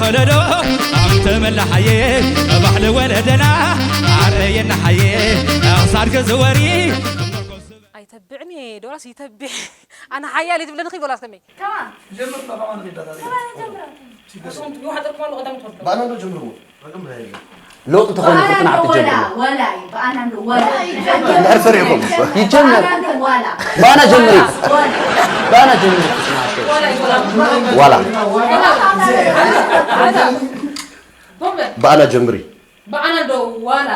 ኸለዶ ኣንተ መላሓየ ባሕሊ ወለደና ኣረየና ሓየ ኣኽሳድ ገዘወሪ ኣይተብዕን እየ ዶላስ ይተብዕ ኣነ ሓያል እየ ትብለኒ ኺ ዶላስ ከመይ ባእና ዶ ጀምርዎ ለውጢ ተኾይኑ ፍርቱና ሓብቲ ጀምርዎ እንድሕር ፈሪሕኩም ይጀመር ባእና ጀምሪ ባእና ጀምሪ ፍርቱና ሓብቲ ዋላ ባእና ጀምሪ ባዕላ ዶ ዋላ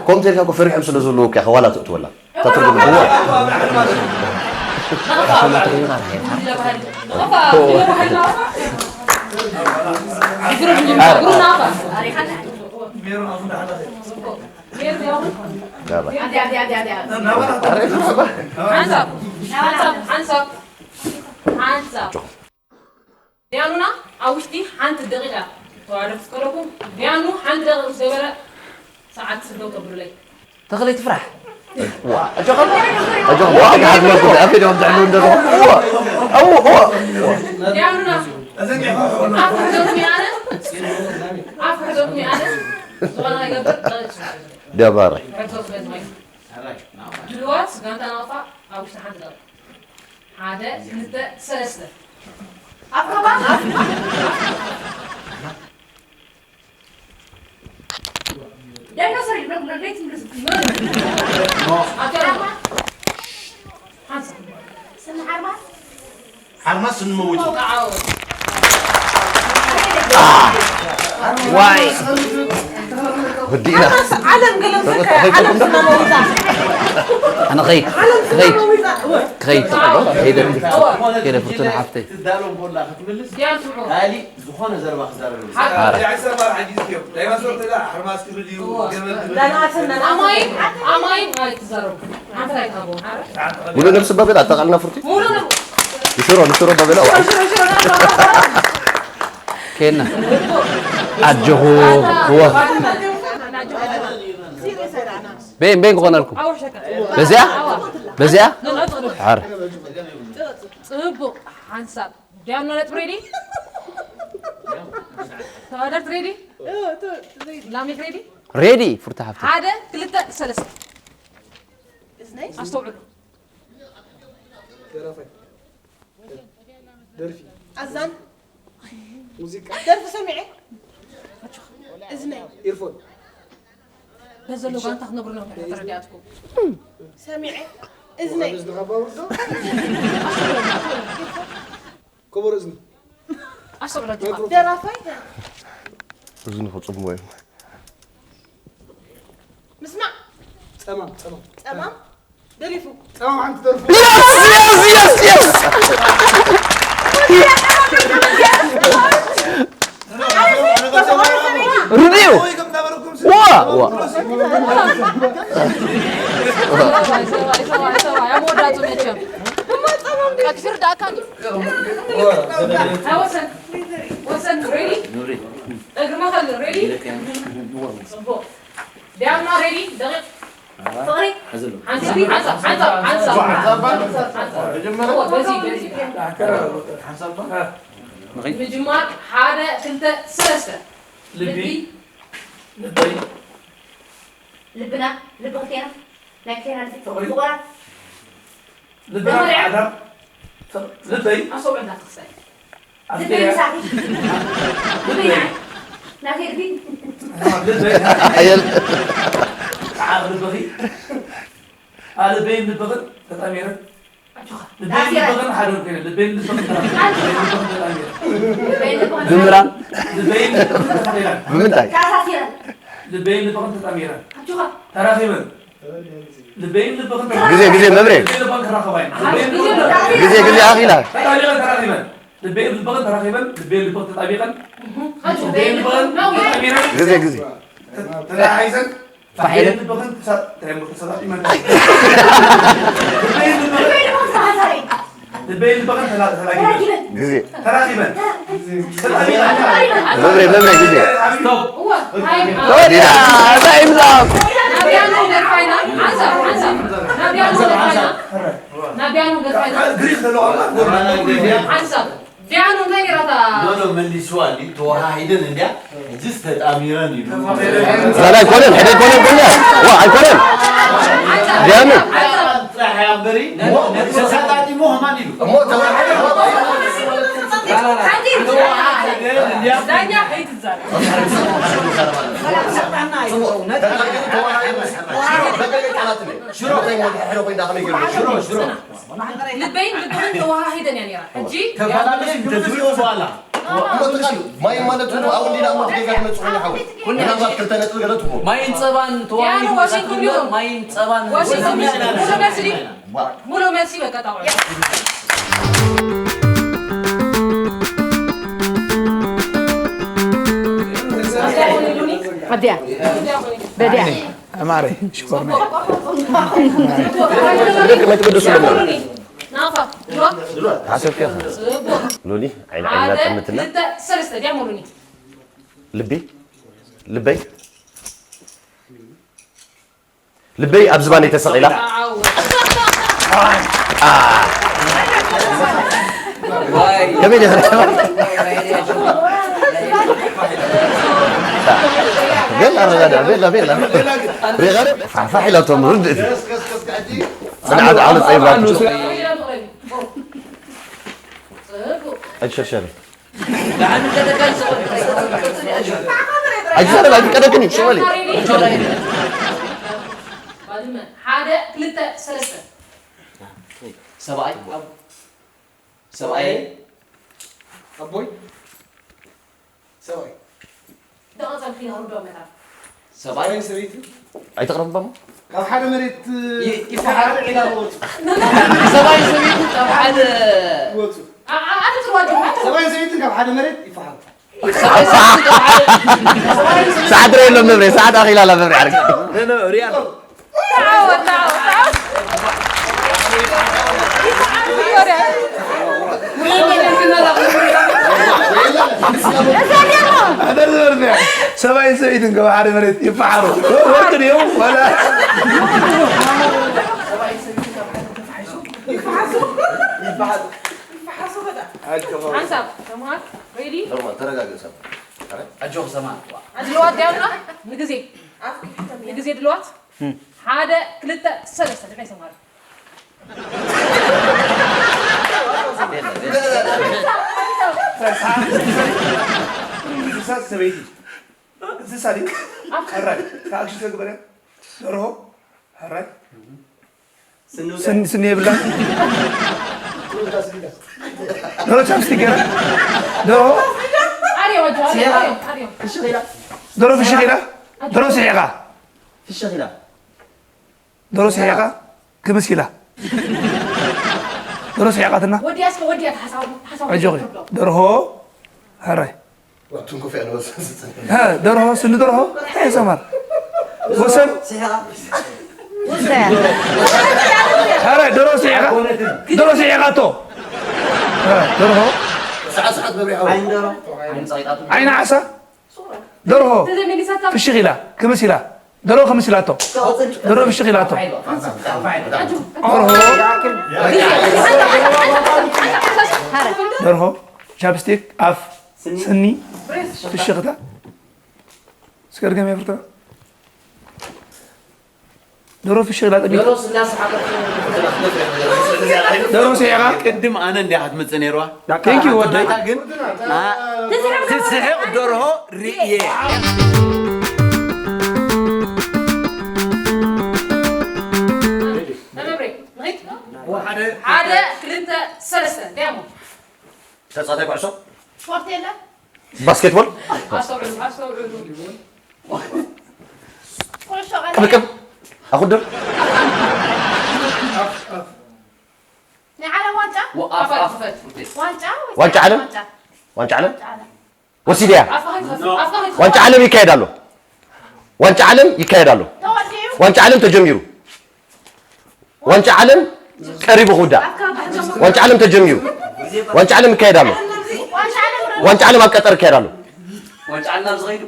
ከምኡ ተልካ እኮ ፈሪሖም ስለ ዘለዉ እኮ ዋላ ትእትወላ እታ ትርጉም እኮ ሓንሳብ ሓንሳብ ሓንሳብ ሓንሳብ ዲያኑና ኣብ ውሽጢ ሓንቲ ደቂቃ ተዋደርቲ ከለኩም ዲያኑ ሓንቲ ደቂቃ ምስ ገበረ ሰዓት ስደው ተብሉለይ። ተኽለይ ትፍራሕ። ዋ፣ ኣጆኻ እባ። ኣጆኻ እባ። ዋላ ክሓድመኩም፣ ኣፌ ዲኦም ዘዕልው እንደለኹ። እዋ፣ እዋ፣ እዋ። ዲያኑና ኣፍ ሕዘኩም ይኣነ፣ ኣፍ ሕዘኩም ይኣነ፣ ዝኾነ ነገር ደባራይ። ሕቶ ስለ ዝኾይኑ። ድልዋት ጋንታ ናቕፋ ኣብ ውሽጢ ሓንቲ ደቂቃ። ሓደ ክልተ ሰለስተ ሓርማስ ስኒ መዊቱ ዋይ ወዲእና ዓለም ገለምሰካ ዓለም ስና መዊታ ኣነ ኸይድ ኸይድ ኸይድ ኸይደ ኸይደ ፍርቱና ሓፍተይ ዝኾነ ዘረባ ክዛረብ ኣማይን ኣማይን ኣይትዛረቡ ሓንቲ ኣይትሃቦም ሙሉ ነብስ ባቤላ ኣጠቃልና ፍርቲ ሙሉ ነብስ ንሽሮ ንሽሮ ባቤላ ኬና ኣጆኹ ቤን ቤን ክኾነልኩም በዚያ በዚያ ሓር ጽቡቕ ሓንሳብ ዲያኖ ነጥብ ሬዲ ተዋዳርት ሬዲ ላሚክ ሬዲ ሬዲ ፍርታ ሃብተ ሓደ ክልተ ሰለስተ ኣስተውዕሉ ደራፋይ ደርፊ ኣዛን ሙዚቃ ደርፊ ሰሚዐ እዝነይ ኢርፎን በዘሎ ጋንታ ክነግሩ ነው ተረዲኣትኩም ሰሚዐ እዝነይ እዝኒ ካብ ኣውርዶ ከበሮ እዝኒ ኣስተውዕሉ ደራፋይ እዝኒ ክፅምዎ እዮም ምስማዕ ፀማም ፀማም ፀማም ደሪፉ ፀማም ሓንቲ ደርፉ ርድኡ ዋ ዋ ሰብኣይ ሰብኣይ ሰብኣይ ኣብ መወዳእቱ መቸም ቀትፍር ዳካ ወሰን ወሰን ሬዲ እግሪ መኸል ሬዲ ጽቡቕ ዲያና ሬዲ ደቂቕ ፍቕሪ ሓንሳብ ሓንሳብ ሓንሳብ ሓንሳብ በዚ በዚ ምጅማር ሓደ ክልተ ሰለስተ ልቢ ልበይ ልብና ልቢ ክልቴና ናይ ክልቴና ልቢ ፍቑራት ልበይ ኣስተውዕል ዳክሳይ ልበይ ምሳኺ ልበይ ንዓይ ናተይ ልቢ ልበይ ልበኺ ኣልበይን ልብኽን ተጣሚረን ልበይን ልብኽን ሓደ ኮይነ ልበይን ልብኽን ተጣሚረን ብምራን ልበይን ልብኽን ተጣሚረን ብምንታይ ተኣሳሲረን ልበይን ልብኽን ተጣሚረን ተራኺበን ልበይን ልብኽን ግዜ ግዜ መብሬ ልበን ተራኸባይን ግዜ ግዜ ኣኺላ ተጣሚረን ተራኺበን ልበይን ልብኽን ተራኺበን ልበይን ልብኽን ተጣቢቐን ልበይን ልብኽን ተጣሚረን ግዜ ግዜ ተታሓሒዘን ፋሒለን ልበኽን ተሳ- ተሳጣጢመን ልበይን ልብኽን ተላ- ተላጊበን ግዜ ተራኺበን ተጣቢቐን መብሬ መብሬ ግዜ እዋ ወዲያ እንታይ ምዛም ናብያኑ ገርፋይና ሓንሳብ ሓንሳብ ናብያኑ ገርፋይና ናብያኑ ገርፋይና ግሪክ ዘለዋ ሓንሳብ ዲያኑ እንታይ ነይራታ? ኖ ኖ መሊስዋ እንዲ ተወሃሂደን እንዲያ እጅስ ተጣሚረን እዩ። لا لا ኣይኮነን ሕደ ኣይኮነን ኮነ ዋ ኣይኮነን ዲያኑ ጥራሕ እያ እምበሪ ተሳጣጢሞ ከማን ኢሉ እሞ ተወሃሂደ ተወሃሂደን እንዲያ ዳኛ ከይትዛረብ። ተወሃሂደ ተወሃሂደ ሽሮ ሽሮ ሽሮ ልበይን ልብኽን ተወሃሂደን እያ ነይራ። ሕጂ ተፈላለዩ እንተዝብልዎ በኋላ እሞ ትቃል ማይ ማለት እኮ ኣብ እንዲና እሞ ትጌጋ ትመጽእ ኮይኑ ሓወይ ምናልባት ክልተ ነጥቢ ገለ ትኾን ማይን ጸባን ተዋሂዱ ዋሽንግቶን ምሳክምበር ዲኹም? ማይን ጸባን ዋሽንግቶን ሙሉ መልሲ ድዩ? ሙሉ መልሲ በቃ ጣውዒ። ኣብዚኣ በዚኣ ማሬ ሽኮርና ናፋ ድዋ ሓሰብከ ጽቡቅ ሎሊ ዓይን ዓይንና ሓደ ጠምትና ክልተ ሰለስተ ዲያ ሙሉኒ ልቢ ልበይ ልበይ ኣብ ዝባነይ ተሰቒላ ከመይ ዲኻ ቤላ ረጋዳ ቤላ ቤላ ሪጋሪ ፋሕፋሕ ኢላቶም ርድእቲ ጽንዓት ዓሉ ጸይባቱ ኣይትሸርሸሪ ኣይትዛረብ ኣይፍቀደክን እዩ ሽበሊ ባድመ ሓደ ክልተ ሰለስተ ሰብኣይ ሰብኣይ ኣቦይ ሰብኣይ ደቐጸልኪ ይኸርዶ መታ ሰብኣይ ሰብኣይን ሰበይትን ኣይተቕረብባሞ ካብ ሓደ መሬት ይፈሓር ዒላ ወፁ ሰብኣይ ሰበይቲ ካብ ሓደ ወፁ ኣነ ትርዋጅ ሰብኣይን ሰበይትን ካብ ሓደ መሬት ይፈሓሩ ሰዓት ረ የሎም መብሬ ሰዓት ኣኺላ ላ መብሬ ዓርግ ሪያል ሰብኣይን ሰበይትን ካብ ሓደ መሬት ይፈሓሩ ወርቂ ድዮም ዋላ ሓንሳብ ተምሃር ሬዲ ኖርማል ተረጋገ ሰብ ኣጆኽ ሰማ ድልዋት ዲያና ንግዜ ንግዜ ድልዋት ሓደ ክልተ ሰለስተ ድሕሪ ተምሃር እንስሳ ሰበይቲ እንስሳ ድዩ ሕራይ ተኣክሽን ተግበርያ ደርሆ ሕራይ ስኒ ስኒ የብላ ደርሆ ቻፕስቲክ ገይራ ደርሆ ኣርዮ ወጆ ኣርዮ ኣርዮ ደርሆ ፍሽኽ ኢላ ደርሆ ስሒቓ ፍሽኽ ኢላ ደርሆ ስሒቓ ክምስ ኢላ ደርሆ ስሒቓትና ወዲያ እስከ ወዲያ ተሓሳቡ ተሓሳቡ ኣጆኺ ደርሆ ሕራይ ትንኩፍ ያለ ሀ፣ ደርሆ ስኒ ደርሆ እንታይ ሰማር ወሰን ኧረ ደርሆ ስሒቓ ደርሆ ስሒቓቶ ሀ፣ ደርሆ ሰዓት ሰዓት መብሪያ ዓይኒ ዓሳ ደርሆ ፍሽኽ ኢላ ክምስ ኢላ ደርሆ ክምስ ኢላቶ ደርሆ ፍሽኽ ኢላቶ ደርሆ ደርሆ ቻፕስቲክ ኣፍ ስኒ ፍሽኽታ እስከ ድገም የፍርታ ደሮ ፍሽኽ ኢላ ጠሚታ ደሮ ስሒቓ ቅድም ኣነ እንዲያ ክትመፅእ ነይርዋ ቴንክ ዩ ወደይ ግን ትስሕቕ ደርሆ ርእየ ሓደ ክልተ ሰለስተ ዲያሞ ተፃዋታይ ኩዕሶ ስፖርት የለን ባስኬትቦል ኣስተውዕሉ ኣስተውዕሉ ቅብቅብ ኣኹድር ናይ ዓለም ዋንጫ ኣፋ ክፈት ዋንጫ ወይስ ዋንጫ ዓለም? ዋንጫ? ዋንጫ ዓለም ወሲድያ ኣፋ ክፈት ኣፋ ክፈት ዋንጫ ዓለም ይካየድ ኣሎ ዋንጫ ዓለም ይካየድ ኣሎ ተወዲኡ ዋንጫ ዓለም ተጀሚሩ ዋንጫ ዓለም ቀሪቡ ክውዳእ ዋንጫ ዓለም ተጀሚሩ ዋንጫ ዓለም ይካየድ ኣሎ ዋንጫ ዓለም ዋንጫ ዓለም ኣብ ቀጠር ይካየድ ኣሎ ዋንጫ ዓለም ዝኸይዱ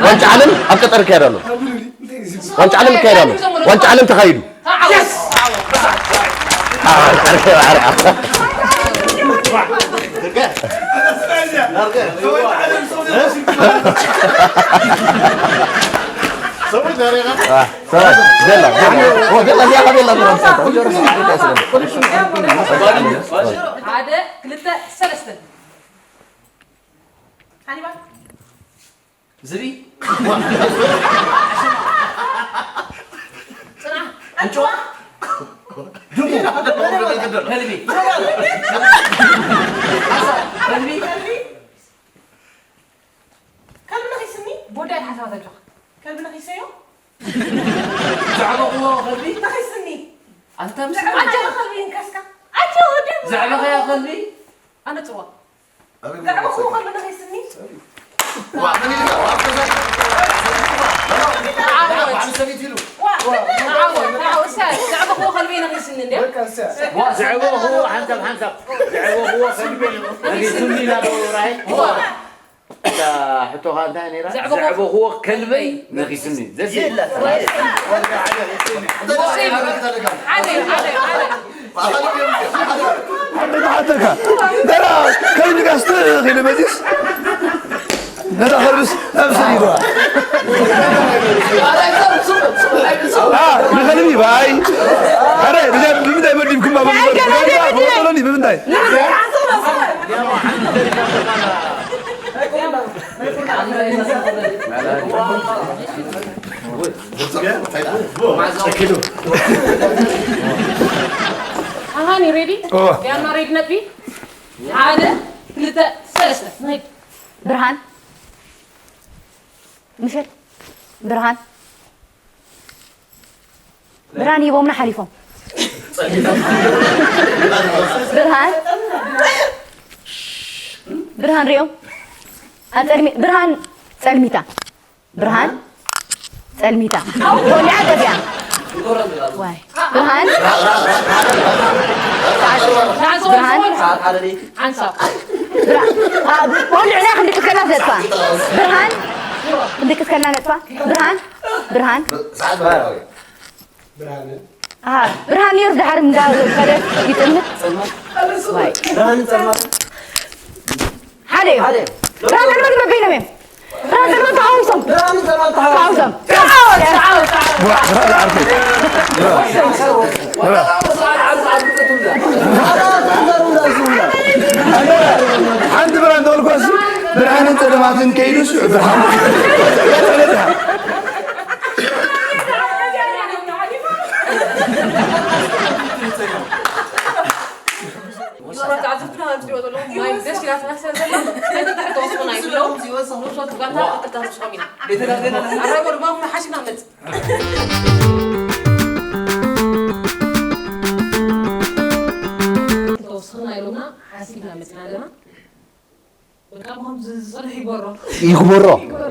ዋንጫ ዓለም ኣብ ቀጠር ይካየድ ኣሎ ዋንጫ ዓለም ይካየድ ኣሎ ዋንጫ ዓለም ተኻይዱ ሰዎች ዛሬ ጋር ሰዎች ደላ ደላ ኦ ደላ እዚኣ ደላ ደላ ሓደ ክልተ ሰለስተ። ሃኒባል ዝብኢ። ጽናሕ። ኣንጭዋ። ድሙ። ከልቢ። ከልቢ። ከልቢ ነኺስኒ። ቦዳ ሓሳባት ኣጆኻ። ከልቢ ነኺሰዮ። ዘዕበኽዎ ከልቢ። ነኺስኒ። ኣንታ ምስ ዘዕበኻ ኣጆኻ። ከልቢ ይንከስካ። ኣጆ ወደ። ዘዕበኽያ ከልቢ። ኣነ ጽዋ። ዘዕበኽዎ ከልቢ ነኺስኒ። ዋ፣ ምን ይልካ? ዋ፣ ዓወት። ዓወት፣ ዓወት፣ ሰቢት ኢሉ። ዋ፣ ዓወት፣ ዓወት፣ እሳ ዘዕበኽዎ ከልቢ ነኺስኒ እንዴ? በቃ፣ እሳ። ዋ፣ ዘዕበኽዎ ሓንሳብ፣ ሓንሳብ። ዘዕበኽዎ ከልቢ ነኺስኒ ኢላ ዶ ራሄል? ዋ። እታ ሕቶኻ እንታይ ነይራ? ዘዕበኽዎ ዘዕበኽዎ ከልበይ ነኺስኒ። ዘሲ። ሓደ፣ ሓደ፣ ሓደ። ሓተካ። ደራ ከልቢ ጋር ስትኽ ኢለ በዚስ። ነታ ከልብስ ናብ ሰሊድዋ። አ፣ ንኸልቢ ባይ። ኣረ፣ ብዛ-፣ ብምንታይ መዲብኩማ? በምንታይ? በምንታይ? ሃኒ ሬዲ? ኦ። ያና ሬዲ ነቢ? ሓደ፣ ክልተ፣ ሰለስተ። ንኸይድ። ብርሃን። ምሸት። ብርሃን። ብርሃን ሂቦምና ሓሊፎም። ብርሃን። ብርሃን ሪኦም። ኣብ ጸልሚ-፣ ብርሃን ጸልሚታ። ብርሃን ጸልሚታ። ወሊዓ ገዚኣ። ዋይ። ብርሃን። ብርሃን። ሓንሳብ። ብራ-፣ አ፣ ወሊዕና ክንድቅስ ከልና ነጥፋ። ብርሃን። ክንድቅስ ከልና ነጥፋ። ብርሃን። ብርሃን። ሰዓት ብርሃን። ኣሃ፣ ብርሃን ነይሩ፣ ድሓር እንዳ ከደ ይጥምት። ዋይ። ብርሃንን ጸልማትን። ሓደ እዩ። ሓደ እዩ። ብርሃን ጸልማት በበይኖም እዮም። ብርሃን ጸልማት ተሓዋዊሶም። ብርሃንን ጸልማትን ተሓዋዊሶም። ተሓዋዊሶም። ተሓዋዊሶም። ዋ፣ ብርሃን ዓርከይ። ብርሃን። ሓንቲ ብርሃን ተበልኳ እሱ ብርሃንን ጸልማትን ከይዱ እሱ ብርሃን። ተወስኽና ኢሎምና ሓሲብና መፅና ኣለና። በቃ፣ ምዃኑ ዝ-፣ ዝጸንሕ ይግበሮ። ይግበሮ፣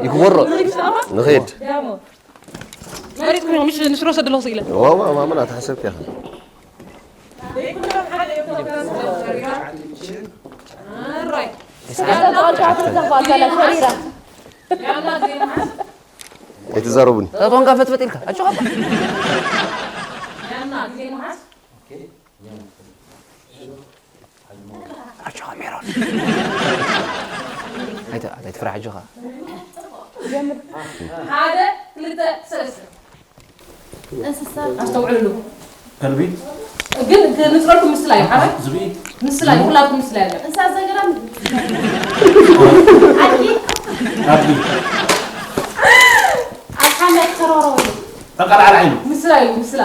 ይግበሮ። ንኽድ። ዳሞ። መሬት ኮይኑ፣ ምሽ-፣ ንሽሮ ሰድሎ ስኢለ። ዋ፣ ዋ፣ ዋ፣ ምን ኣተሓሰብክ ኢኻ? ኣራይ። ኣይትዛረቡኒ። ጠጠንካ ፈጥፈጥ ኢልካ። ኣጆኻ። ያና፣ ግዜ መሓዝ። ኣጆኻ ሜሮን። ኣይተ-፣ ኣይትፍራሕ ኣጆኻ። ሓደ፣ ክልተ፣ ሰለስተ። እንስሳ። ኣስተውዕልሉ። ከልቢ። ግን፣ ግን ንጽረልኩም ምስላ እዩ፣ ሓራይ? ዝብኢ። ምስላ እዩ፣ ኩላትኩም ምስላ እዩ። እንስሳ ዘገዳም። ኣድጊ። ኣድጊ። ኣብ ሓመድ ተሮሮ እዩ። ተቃልዓል ዓይኑ። ምስላ እዩ፣ ምስላ።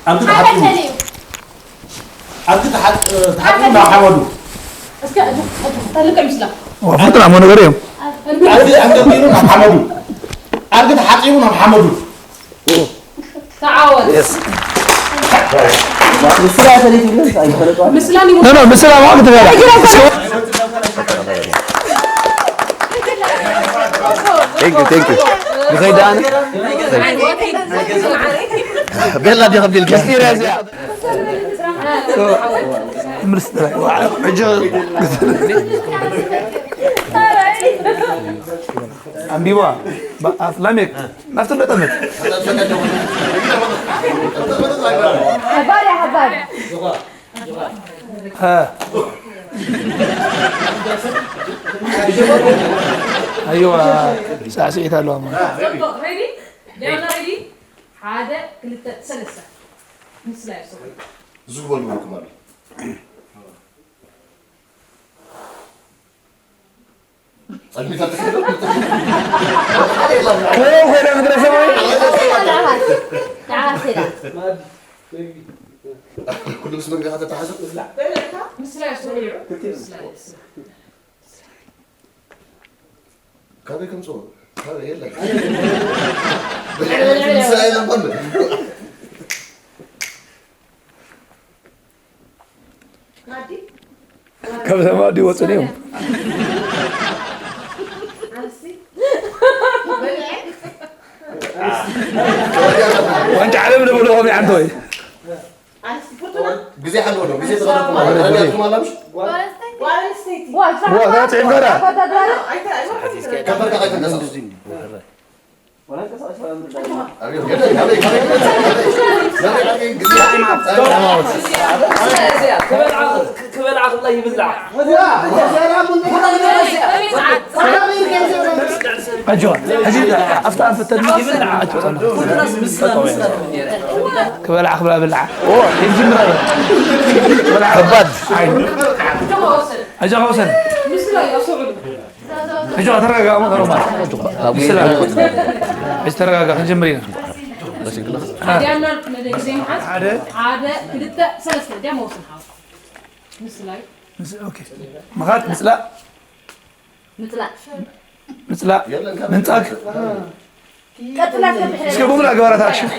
ኣድጊ ተሓጺቡ። ሓመድ ተልዩ። ኣድጊ ተሓጽ-፣ ተሓጺቡ ናብ ሓመዱ። እስከ፣ ተልቀ ምስላ። ዋ፣ ፍጥራ ሞ ነገር እዮም። ኣድጊ ኣንጠልጢሉ ናብ ሓመዱ። ኣድጊ ተሓጺቡ ናብ ሓመዱ። ተዓወት። የስ። ምስላ ተለይቱ ግን ኣይፈለጥዋን። ምስላ ኒሞ-፣ ኖ፣ ኖ፣ ምስላ ማለት ትበላ። Thank you, thank you. ንኸይድ ኣነ? ቤላ ዲኻ ቢልካ? ምስጢር እያ እዚኣ። ትምህርቲ ስለ-፣ ሕጂ ኣንቢባ፣ ባ-፣ ኣፍ ላሜክ፣ ናብቲ እንደ ጠመት። ሓባር እያ፣ ሓባር። እ። ኣይዋ፣ ሳዕስዒት ኣለዋ ማለት። ጽቡቕ፣ ሬዲ? ዳና ሬዲ? ሓደ፣ ክልተ፣ ሰለስተ። ምስላ ይወስድ። ዝግበሉ ይብልኩም ኣሎ። ጸልሚታ ትፈልጥ? ኮ፣ ኮ፣ ምድረ ሰማይ። ኩሉ ምስ መግቢ ከተተሓዘ? ምስላ ይወስድ። ምስላ ይወስድ። ካበይ ከምፅኦ? ካበይ የለን። ብልዕቲ ምስላ የለን በሉ። ካብዛ ማዲ ወፅን እዮም። ዋንጫ ዓለም ንብሎ ኸም ይዓንተ ወይ? ግዜ ሓለዎ ዶ? ግዜ ተቐደኩም ማለት ነው። ረቢያትኩም ኣላ ምሽ? ጓል ኣንስተይቲ። ዋ፣ ዋ፣ እዛ ጽዒም ጋራ። ከበርካ ከይትንቀሳቐስ። ኣቤት፣ ገለ፣ ገለ፣ ገለ፣ ገለ፣ ገለ፣ ግዜ ሓለዎ። ክበልዓ፣ ክበልዓ ክብላ ይብልዓ። ኣጆ፣ ሕጂ ኣብታ ኣንፈተን ይብልዓ። ኣጆ፣ ክበልዓ ክብላ ብልዓ። ኦ፣ ይጅምራ። ክበልዓ። ከባድ። ኣይ። ኣጆ፣ ከውሰን። ኣጆ፣ ተረጋጋ፣ ሮማ። ብስላ። ሕጂ ተረጋጋ፣ ክንጀምር ኢና። ዲያና፣ ግዜ መሓዝ። ሓደ። ሓደ፣ ክልተ፣ ሰለስተ። ዲያማ ወስን ሓው። ምስላይ። ምስ-፣ ኦኬ። ምኻድ፣ ምጽላእ። ምጽላእ። ምጽላእ። ምንጻግ። ቀጥላ እስከ ብምሉእ ኣገባራት ኣክሽን።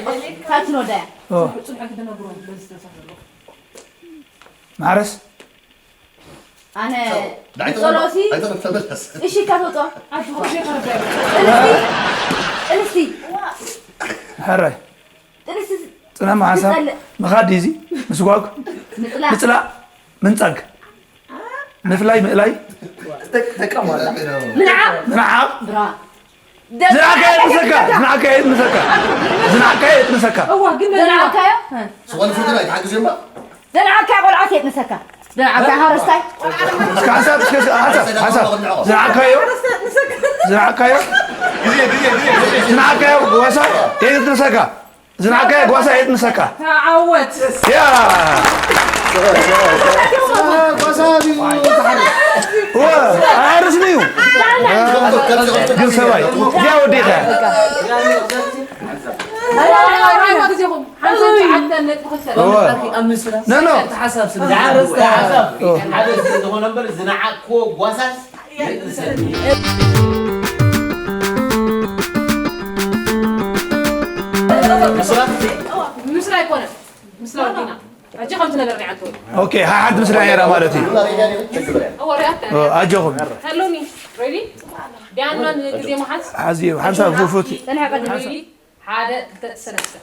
ታች ነው ዳያ። ኦ። ጽቡቅ ጽቡቅ ክትነግሮ በዚ ተሳፈር። ማሕረስ። ኣነ ዳይ ጸሎሲ። ኣይተረፍ ተመለስ። እሺ፣ ካቶጦ። ኣጆ፣ ሆዜ ከረዳ። ጥንስቲ። ጥንስቲ። ሕራይ። ጥንስቲ። ጽናም ሓንሳብ። ይጸልእ። ምኻድ ዲዚ። ምስጓግ። ምጽላእ። ምጽላእ። ምንጻግ። ምፍላይ፣ ምእላይ። ደቅ-፣ ደቀ ማለት። ምንዓቕ። ምንዓቕ። ብራ። ዝነዓካዮ የጥንሰካ፣ ዝነዓካዮ የጥንሰካ። ዝነዓካዮ የጥንሰካ። እዋ፣ ግን ዝነዓካዮ? ዝኾነ ፍርድና ኣይትሓግዝ እምበር። ዝነዓካዮ ቆልዓት የጥንሰካ። ዝነዓካዮ ሓረስታይ? እስከ ሓንሳብ፣ እስከ፣ እስከ፣ ሓንሳብ፣ ሓንሳብ። ዝነዓካዮ? ዝነዓካዮ? ግዜ፣ ግዜ፣ ግዜ፣ ግዜ። ዝነዓካዮ ጓሳ የጥንሰካ። ዝነዓካዮ ጓሳ የጥንሰካ። ተዓወት። ያ። ዋ፣ ኣርስኒ እዩ። ግን ሰብኣይ፣ እዚኣ ወዲእካ። እዋ። ኖ፣ ኖ። ሓደ ስለ ዝኾነ እምበር ዝነዓቅዎ ጓሳስ ምስላ ኣይኮነን። ምስላ ወዲና። ሕጂ ከምቲ ነገር ሪኣቶ። ኦኬ፣ ሓ-፣ ሓንቲ ምስላ ነይራ ማለት እዩ። እዎ፣ ሪኣቶ። ኦ፣ ኣጆኹም። ሄሎኒ፣ ሬዲ? ዲያና ንግዜ መሓዝ። ሓዚ ሓንሳብ ፉፉቲ። ሬዲ? ሓደ፣ ክልተ፣ ሰለስተ።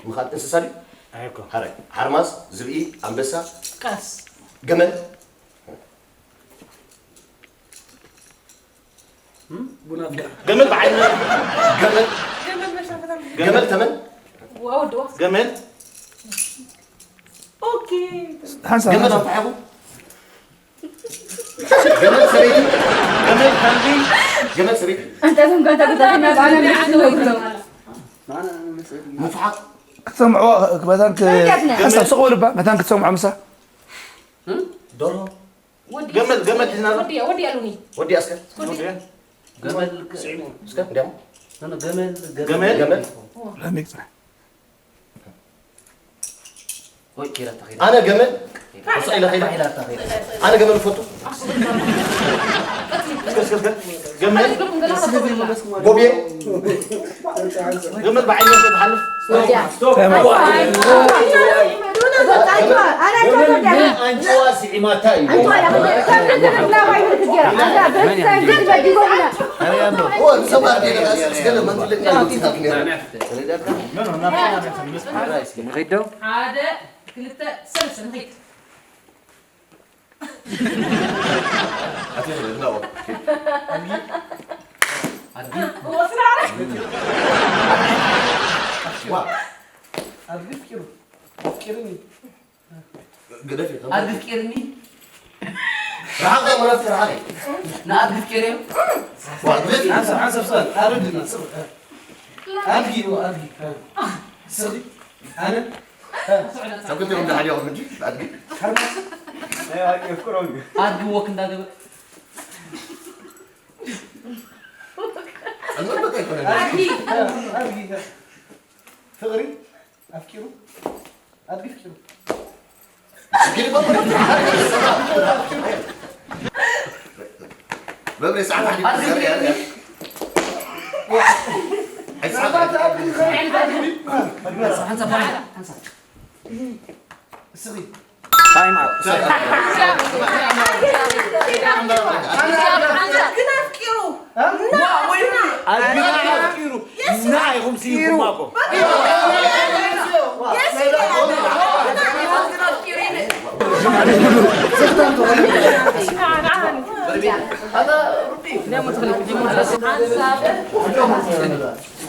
ምኻድ እንስሳ ድዩ? ኣይኮ። ሓራይ። ሓርማዝ፣ ዝብኢ፣ ኣንበሳ። ቀስ። ገመል። እም? ቡና ፍላ። ገመል ብዓይኒ። ገመል። ገመል ተመን። ዋው፣ ድዋ። ገመል። ኦኬ። ሓንሳብ፣ ገመል ሓንሳብ። ኣፍታሕኹ። ገመል ሰበይቲ። ገመል ከልቢ። ገመል ሰበይቲ። ኣንተ እዞም ጋንታ ጉዳትና ባና ምንድን ነው ብለው? ምፍሓቕ። ክትሰምዕዎ፣ መታን ክ-፣ ሓንሳብ ስቕ በሉ እባ፣ መታን ክትሰምዖ ምሳ። እም? ደርሆ። ወዲ ገመል፣ ገመል ሒዝና። ወዲ፣ ወዲ ኣሉኒ። ወዲ ኣስከ። ወዲ። ገመል ክ-፣ ስዒሙ። እስከ፣ እንዲያም። ኖ፣ ኖ፣ ገመል፣ ገመል። ገመል። ገመል። ለሚቅ ጽናሕ። ወይ፣ ኬዳታ፣ ኬዳታ። ኣነ ገመል። ወስዒ ኢለ ኸይደ። ኬዳታ፣ ኬዳታ። ኣነ ገመል እፈቱ። እስከ፣ እስከ፣ እስከ። ገመል። ጎብየ። ገመል ብዓይኒ ትሓልፍ። ስቶፕ። ኣንጭዋ ስዒማታ እዩ። ንኸይድ ዶ? ሓደ፣ ክልተ፣ ሰለስተ፣ ንኸይድ። ኣቲ፣ ኖ። ኣድጊ። ዋ። ኣድጊ ፍቂሩ። ኣፍቂሩኒ። ግደፍ እዩ። ኣድጊ ፍቂሩኒ። ርሓቕ ወረፍቲ ርሓቕ። ንኣድጊ ትኬር እዮም። ዋግብቲ። ሓንሳብ፣ ሓንሳብ ስቕ በል። ኣረድና፣ ስቕ በል። ኣድጊ፣ ዋ፣ ኣድጊ። ስቕ። ኣነ። ካብ ክልቲኦም ንሓደ ኢኹም እንጂ፣ ኣድጊ። ኣድጊ ወክ እንዳገበ። ኣድጊ። ኣድጊ። ፍቕሪ ኣፍቂሩ። ኣድጊ ፍቂሩ። መብሬ ሰዓት ኣድጊ ዘርኢ ኣለ። ኣይ ሰዓት ኣድጊ። እስኺ። ታይም ኣውት። ግን ኣፍቂሩ። ኣፍቂሩ። ናይ ኢኹም ስኢንኩማ እኮ።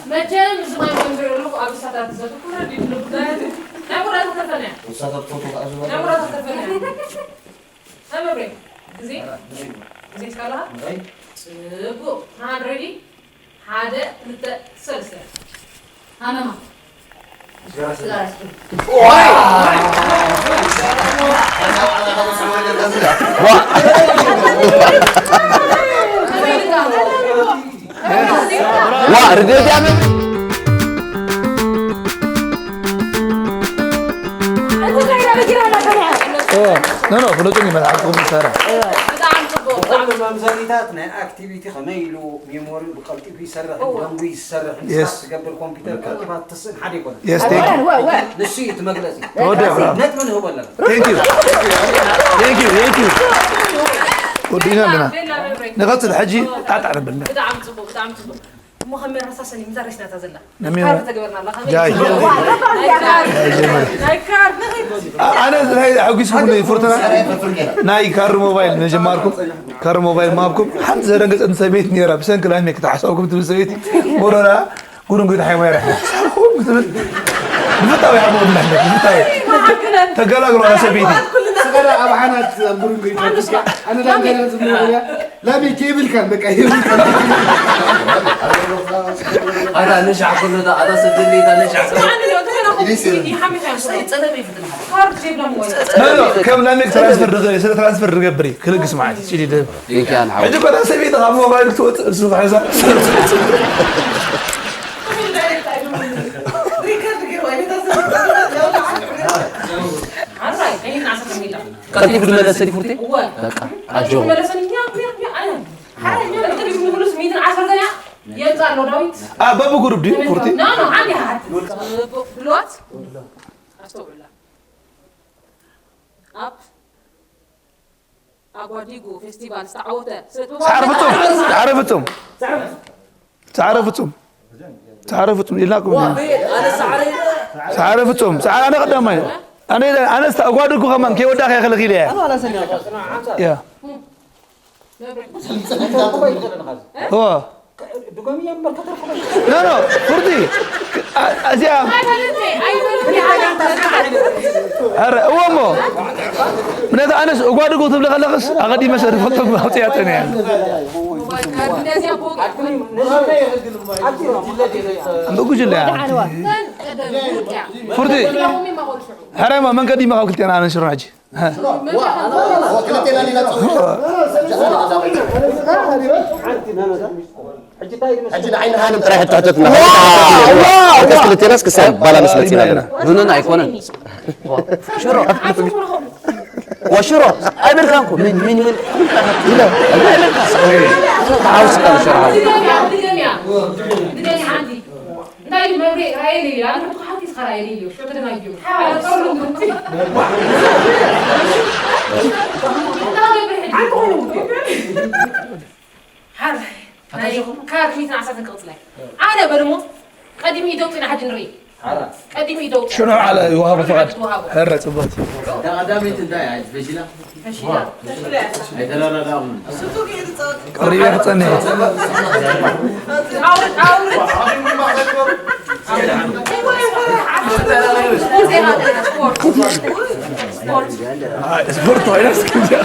መቸም እዚ ማይ መንበሪ ኣለኹ ኣብ እሳታት ዘተኮረ ድዩ ጉዳያት ናይ ጉዳያት ተፈነ ናይ ጉዳያት ተፈነ ናይ መብሬ ግዜ ግዜ እስካለኻ ጽቡቅ ሃንድ ሬዲ ሓደ ክልተ ሰለስተ ሃመማ ዋ ርድእት ያምን ኖ ኖ ፍለጡኒ መልሓቅኩም ይሰራ መምዘኒታት ናይ ኣክቲቪቲ ከመይ ኢሉ ሜሞሪ ብቀልጢፉ ይሰርሕ ደንጉ ይሰርሕ ንስካ ትገብር ኮምፒተር ቀልጢፋ ትስእን ሓደ ይኮነ ንሱ እዩ እቲ መግለፂ ነጥቢ ንህቦ ኣለና ወዲእና ኣለና ንቐፅል ሕጂ ጣጣ ነብልና እሞ ከም መረሳሰኒ ምዛ ረሲናታ ዘላ ነሚዋ ካርድ ተገበርና ኣላ ጃይ ናይ ካርድ ናይ ኣነ ናይ ሕጉስኩም ፍርትና ናይ ካር ሞባይል መጀማርኩም ካር ሞባይል ማብኩም ሓንቲ ዘደንገፀት ሰበይት ነራ ብሰንኪ ላይፍ ሜክ ተሓሳብኩም ትብል ሰበይቲ ሞሮና ጉሩንጉ ተሓይማ ይረሕና ሳኹም ክትብል ብፍታዊ ሓሙቕ ብላሕነት ብፍታዊ ተገላግሎ ሰበይቲ ስገዳ ኣብ ሓናት ጉሩንጉ ይተብስካ ኣነ ዳንገና ዝብለያ ላሚ ኬብል ካን በቃ ኬብል ካን ኣታ ነሻ ኩሉ ዳ ኣታ ሰደሊ ዳ ነሻ ከም ላሜክ ትራንስፈር ስለ ትራንስፈር ገብሪ ክልግስ ማለት ችሊ ደብ ሕጂ ኮታ ሰበይቲ ካብ ሞባይል ክትወፅእ እሱ ክሕዛ ሪከርድ ገይሩ ኣይነታ ሰብ ቀልጢፉ ድመለሰ ድዩ ፍርቴ? በቃ ኣጆኹም። በብጉሩብ ድዩ ፍርቲ? ብልዋት ኣስተውዕላ ኣብ ኣጓዲጉ ፌስቲቫል ዝተዓወተ ሰዓረ ፍጹም ሰዓረ ፍጹም ሰዓረ ፍጹም ሰዓረ ፍጹም ኢልናኩም ሰዓረ ፍጹም ሰዓረ ኣነ ቀዳማይ ኣነ ኣነ ኣጓዲጉ ከማን ከይወዳእካ ይኸለኺ ኢለ እያ ኖ ኖ ፍርቲ እዚኣ ኧረ እወ እሞ ነታ ኣነስ እጓድጉ ትብሊ ከለኽስ ኣቐዲመ ሰ ዝፈልጦ ኣውፅያተን እያ ብጉጅለ እያ ፍርቲ ሕራይ እሞ መን ቀዲመ ካብ ክልቴና ኣነ ሽሮ ሕጂ ሕጂ ንዓይ ንሃንም ጥራይ ሕቶ ሕተትና ክልቴናስ ክሳብ ባላንስ መፂና ኣለና ኖኖ ኣይኮነን ሽሮ ወሽሮ ኣይበልካንኩ ምን ምን ምን ኢለ ኣይበልካ ተሓውስካ ሽሮ እንታይ መብሬ ራእየ ኢሉ ኣነ ብትሓት ኢስኻ ራእየ ኢሉ ሽዑ ተደናጊሩ ሓረቀሉ ሓር ናይ ካር ሚትን ዓሰርተን ክቕፅላይ ኣነ በልሞ ቀዲሙ ኢደውፅና ሕጂ ንርኢ ቀዲሙ ኢደውፅ ሽዑ ዓለ ይወሃቡ ፍቓድ ሕረ ፅቡት ቀዳመይቲ እንታይ እያ በሺላ ቀሪበ ክፀንሕ ስፖርት ኮይና እስኪ እዚኣ።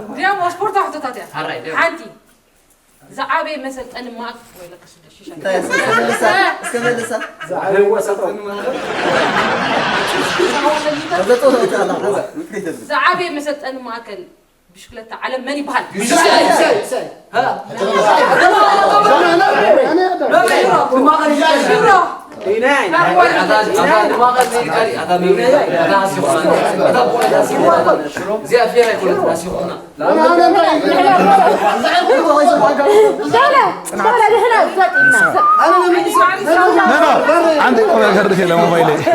እዚኣ ስፖርታዊ ሕቶታት እያ። ሓንቲ ዝዓበየ መሰልጠኒ ማእከል ወይ ለካ ሽሻ። እስከ መልሳ፣ እስከ መልሳ። ዝዓበየ መሰልጠኒ ማእከል ብሽክለታ ዓለም መን ይበሃል?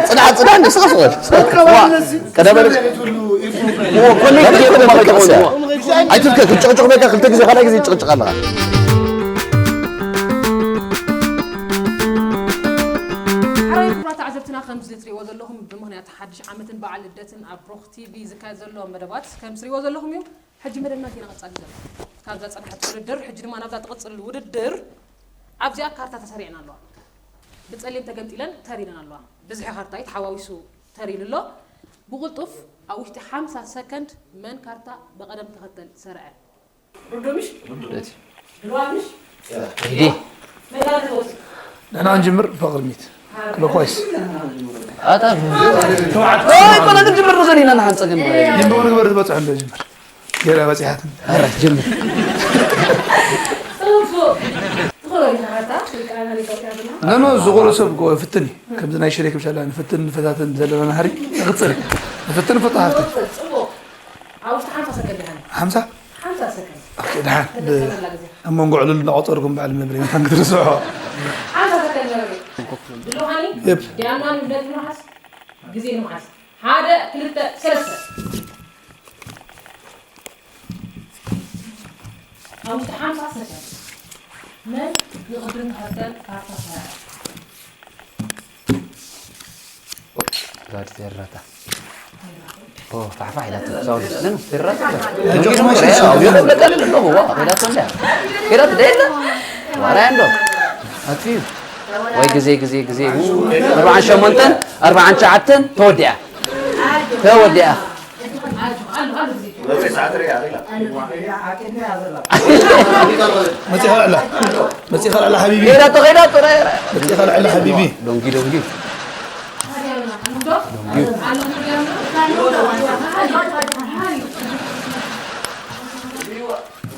ጽናዕ ጽናዕ እንደ ስኻ ስወል ቀደበል ኮኔክት ጌርኩም ማለት ተቐስያ ኣይትልከ ክጭቕጭቕ ቤካ ክልተ ግዜ ካልኣይ ግዜ ይጭቕጭቕ ኣለኻ። ሓራይ ክቡራት ተዓዘብትና ከምዚ ትሪእዎ ዘለኹም ብምኽንያት ሓድሽ ዓመትን በዓል ልደትን ኣብ ሮኽ ቲቪ ዝካየድ ዘሎ መደባት ከም ትሪእዎ ዘለኹም እዩ። ሕጂ መደብና ገና ቀጻሊ ዘሎ ካብዛ ጸናሕቲ ውድድር ሕጂ ድማ ናብዛ ትቕጽል ውድድር ኣብዚኣ ካርታ ተሰሪዐን ኣለዋ። ብጸሊም ተገምጢለን ተር ኢለን ኣለዋ። ብዝሒ ካርታ እዩ ተሓዋዊሱ ተር ኢሉ ኣሎ። ብቕልጡፍ ኣብ ውሽጢ ሓምሳ ሰከንድ መን ካርታ ብቐደም ተኸተል ሰረዐ? ርዱእ ምሽ? ርዱእ። ድልዋት ምሽ? ሂዲ። መዳርግቲ ወስድ። ንሕና ክንጅምር ብቕድሚት። ክሎክዋይስ። ኣታ ተባዕት። ኣይ፣ ኮነ ክንጅምር ንኽእል ኢና ንሓንጸ ግን። ይንበው ንግበር ዝበጽሑ እንዶ ጅምር። ገይራ በጺሓትን። ኣረ፣ ጅምር። ጽቡቕ። ትኽእሎ ዲኻ ካርታ? ስልጣን ሃኒ ኢትዮጵያ ብና? ኖ፣ ኖ፣ ዝኽእሎ ሰብ እኮ ፍትን እዩ። ከምዚ ናይ ሽሬክ ብሻላ ንፍትን ንፈታትን ዘለና ናህሪ ንቕጽል እዩ። ንፍትን ንፈቶ ሃፍቲ። ጽቡቕ። ኣብ ውሽጢ ሓምሳ ሰከንድ ይሃኒ። ሓምሳ? ሓምሳ ሰከንድ። ኦኬ፣ ደሓን። ብ-፣ ተጠቀመላ ግዜ። ኣብ መንጎ ዕሉል እናቖጸርኩም በዓል መብሬ መታን ክትርስዖ። ሓምሳ ሰከንድ መብሬ። ድሎ ሃኒ? የፕ። ዲያና ንብደት ንምሓዝ፣ ግዜ ንምሓዝ። ሓደ፣ ክልተ፣ ሰለስተ። ኣብ ውሽጢ ሓምሳ ሰከንድ መን ንቕድም ንኸተል ካርታ ሰራዐ? ጋድ ዘራታ ኦ ፋሕፋሕ ኢላቶ ሳውንድ ምን ዘራታ ኢላቶ እንዳ ዋራ እንዶ ኣትዩ ወይ ግዜ ግዜ ግዜ ኣርባዓን ሸሞንተን ኣርባዓን ትሽዓተን ተወዲኣ ተወዲኣ መጺኻ ኣላ መጺኻ ኣላ ሓቢቢ ሄዳቶ ሄዳቶ መጺኻ ኣላ ሓቢቢ ዶንጊ ዶንጊ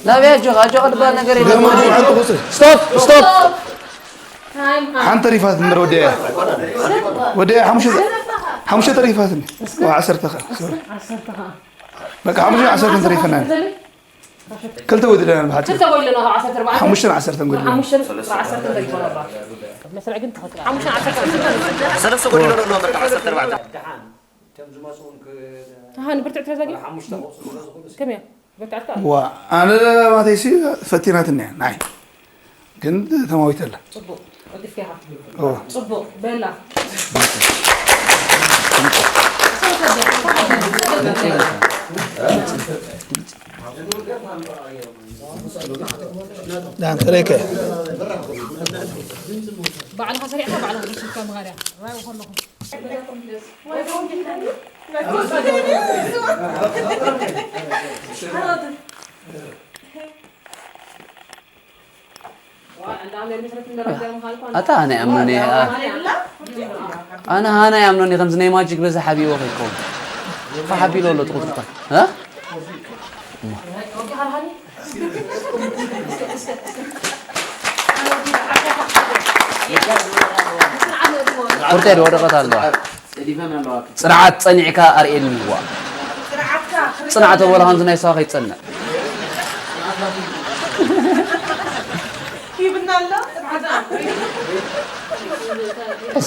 ናበይ ኣጆኻ ኣጆኻ ዝበሃል ነገር የለን። ስቶፕ ስቶፕ ሓንቲ ተሪፋት እምበር ወዲያ እያ ወዲያ እያ ሓሙሽተ ሓሙሽተ ተሪፋትኒ ዋ ዓሰርተ ኸ ሶሪ በቃ ሓሙሽተ ዓሰርተ ተሪፈና ክልተ ጎዲለና ብሓፂሩ ሓሙሽተን ዓሰርተን ጎዲለና ሰለስተ ጎዲለና ኣለዋ በቃ ዓሰርተ ኣርባዕተ ደሓን እቶም ዝመፅኡ ንብርትዕ ትረዘጊ ከመይ ዋ ኣነ ማተይሲ ፈቲናትኒ እያ ንዓይ ግን ተማዊተ ኣላ ፅቡቅ ወዲፍካ ኢኻ እዎ ፅቡቅ በላ ዳን ጥረይከ ባዕልኻ ሰሪዕካ ባዕልኻ ደሽካ መኻርያ ራዩ ከለኹም ኣታ ኣነ ኣምኖኒ ኣነ ሃና ይኣምኖኒ ከምዚ ናይ ማጂክ በዚ ሓቢዎ ከይከውን ተሓቢሎ ኣሎ ትቁጥርታ ቁርጠይ ወደቐት ኣለዋ ጽንዓት ጸኒዕካ ኣርእየኒ ዋ ጽንዓት ተበሎ ከምዚ ናይ ሰባ ከይትጸንዕ ይብና ኣሎ ጽንዓት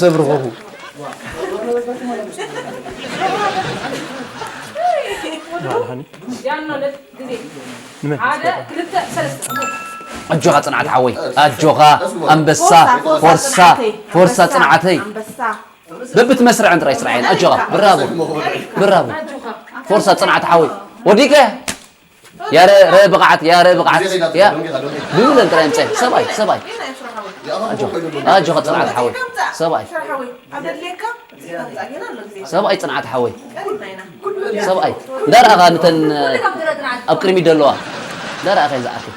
ሰብ ርኸቡ ኣጆኻ ጽንዓት ሓወይ ኣጆኻ ኣንበሳ ፎርሳ ፎርሳ ጽንዓተይ በብቲ መስርዐን ጥራይ ስርዐን ኣጆኻ ብራቦ ብራቦ ፎርሳ ጽንዓት ሓወይ ወዲቀ ያረ ረ ብቕዓት ያረ ብቕዓት ያ ብብለን ጥራይ ምፀ ሰብኣይ ሰብኣይ ኣጆኻ ጽንዓት ሓወይ። ሰብኣይ። ሰብኣይ ጽንዓት ሓወይ። ሰብኣይ። እንዳረኣኻ ንተን ኣብ ቅድሚት ዘለዋ። እንዳረኣኻ እየን ዝኣክል።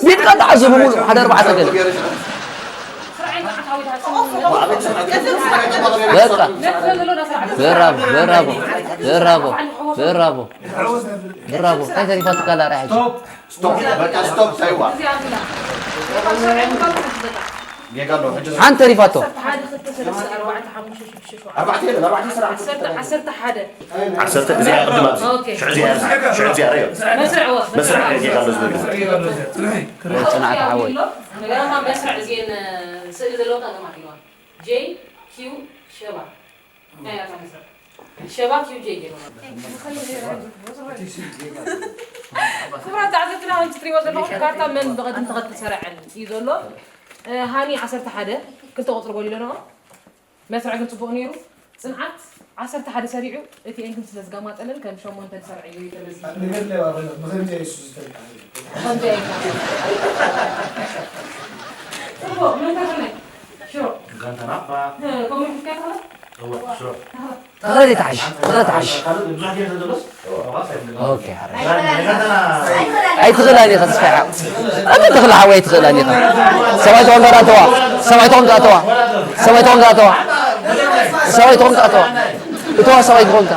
ሚጥቃ ተዓዘቡ ሙሉ ሓደ ኣርባዕተ ገለ። በቃ። ብራቮ፣ ብራቮ፣ ብራቮ፣ ብራቮ፣ ብራቮ። እንታይ ተሪፋትካ ኣላ ራሕጂ? ስቶፕ፣ በቃ ስቶፕ፣ ታይዋ። ጌጋ ኣሎ፣ ሕጂ ሓንቲ ተሪፋቶ። ኣርባዕተ የለን፣ ኣርባዕተ ስራሕ። ዓሰርተ፣ እዚኣ ቅድም ኣብዚ። ኦኬ። ሽዑ እዚኣ፣ ሽዑ እዚኣ ረዮ። መስርዕዎ። መስርዕ ጌጋ ኣሎ ዝብል። ጽንዓት ሓወይ። ነገራማ መስርዕ እዚኤን ስእሊ ዘለወን ኣለማ ኢልዋ። ጄ ኪው ሸባ። ናይ ኣታ መስርዕ። ሸባ ኪው ጄ ገይርዋ። ክቡራት ተዓዘብትና፣ ከምቲ ትሪእዎ ዘለኹም ካርታ መን ብቐድም ተኸተል ሰረዐን እዩ ዘሎ። እ፣ ሃኒ ዓሰርተ ሓደ፣ ክልተ ቁፅሪ ጎዲሎ ነው። መስርዕ ግን ጽቡቕ ነይሩ። ጽንዓት ዓሰርተ ሓደ ሰሪዑ፣ እቲ ኤን ግን ስለ ዝጋማጠለን ከም ሸሞንተ ዝሰርዕ እዩ ተመዝጊቡ። ንገድለ ባበለ፣ ብኸምዚ ኢየሱስ ዝተልካ። ብኸምዚ ኣይኮነን። ጽቡቕ፣ መን ተኸለ? ሽሮ። ጋንታ ናባ። እ፣ ከምኡ ሒዝካ ትኸለ? እወ፣ ሽሮ። ተኸለ ተሓሽ፣ ተኸለ ተሓሽ። ካልእ ብዙሕ ጌም ተዘሎስ? ኦኬ፣ ሓራይ። ኣይትኽእላን ኢኻ፣ ተስፋ ኢኻ። ኣበይ ትኽእል ሓወይ፣ ኣይትኽእላን ኢኻ። ሰብኣይ ተኾንካ ደኣ ተዋ፣ ሰብኣይ ተኾንካ ደኣ ተዋ፣ ሰብኣይ ተኾንካ ደኣ ተዋ፣ ሰብኣይ ተኾንካ ደኣ ተዋ። እተዋ ሰብኣይ ተኾንካ።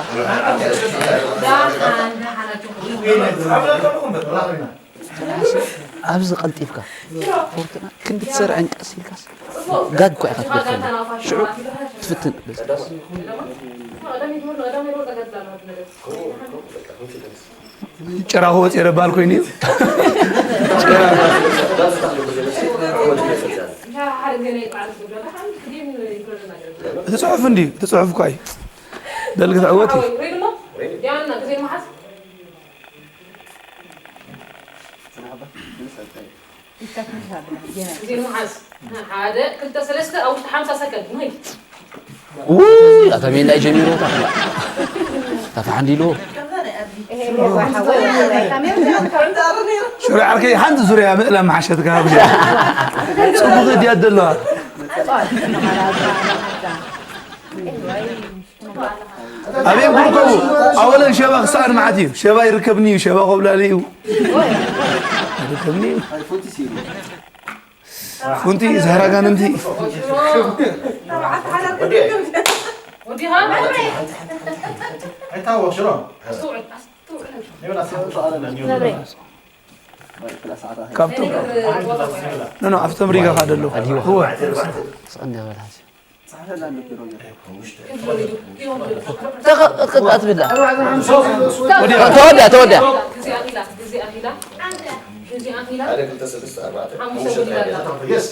ኣብዚ ቀልጢፍካ ፎርትና ክንዲ ትሰርዐን ቀስ ኢልካስ ጋግ እኮ ኢኻ ትገድፈሉ። ሽዑ ትፍትን። ጭራ ክወፅ የረባል ኮይኑ እዩ። እቲ ፅሑፍ እንዲ እቲ ፅሑፍ እኳ እዩ። በል ክትዕወት እዩ። ግዜ ምሓዝ። ሓደ፣ ክልተ፣ ሰለስተ፣ ኣብ ውሽጢ ሓምሳ ሰከንድ። ንኸይድ። ውይ፣ ኣታ ሜንዳ እዩ ጀሚሩ፣ እታ ክላ-፣ እታ ፈሓንዲ ኢልዎ። ሽሮ ዓርከይ፣ ሓንቲ ዙርያ ምእላ መሓሸትካ ሃብኒ። ጽቡቕ ድያ ዘለዋ? ኣበይ ክርከቡ? ኣወለን ሸባ ክሰኣን መዓት እዩ። ሸባ ይርከብኒ እዩ፣ ሸባ ኮብላሊ እዩ። ይርከብኒ እዩ። ፉንቲ፣ ዛህራ ጋንንቲ። ወዲኻ? ኣይታወቕ ሽሮ። ካብቶም፣ ኖ፣ ኖ፣ ኣብቶም ሪጋ ካደሎ። ኣድሂዋ። እወ። ስቕ እንደ በል ሓዚ። ተቐ-፣ ቅጥቅጥ ኣትብላ። ተወዲያ፣ ተወዲያ። ግዜ ኣኺላ፣ ግዜ ኣኺላ። ግዜ ኣኺላ። ሓደ፣ ክልተ፣ ሰለስተ፣ ኣርባዕተ፣ ሓሙሽተ ሓሙሽተ ጎዲላ ኣላ። የስ።